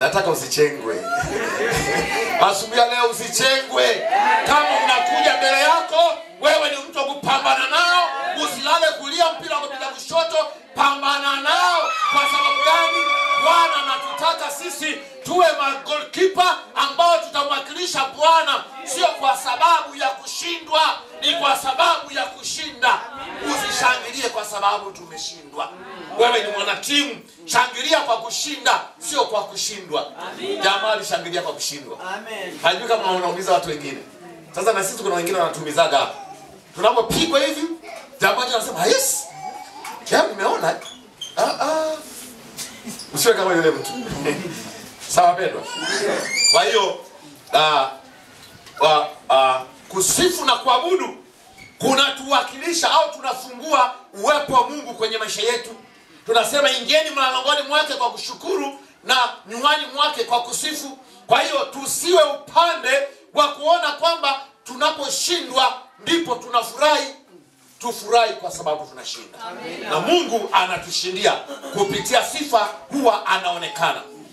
Nataka usichengwe. Asubuhi ya leo usichengwe. Kama unakuja mbele yako, wewe ni mtu wa kupambana nao. Usilale kulia mpira wa kupiga kushoto, pambana nao. Kwa sababu gani? Bwana anatutaka sisi tuwe magolkipa ambao tutamwakilisha Bwana, sio kwa sababu ya kushindwa, ni kwa sababu ya kushinda. Usishangilie kwa sababu tumeshindwa. Wewe ni mwanatimu, shangilia kwa kushinda, sio kwa kushindwa. Jamaa alishangilia kwa kushindwa. Amen. Hajui kama unaumiza watu wengine. Sasa na sisi kuna wengine wanatumizaga hapa. Tunapopigwa hivi, jamaa anasema yes. Jamaa nimeona. Ah ah. Usiwe kama yule mtu. Sawa pendwa. Kwa hiyo kusifu na kuabudu kunatuwakilisha au tunafungua uwepo wa Mungu kwenye maisha yetu. Tunasema ingieni mlangoni mwake kwa kushukuru na nywani mwake kwa kusifu. Kwa hiyo tusiwe upande wa kuona kwamba tunaposhindwa ndipo tunafurahi. Tufurahi kwa sababu tunashinda. Na Mungu anatushindia kupitia sifa, huwa anaonekana.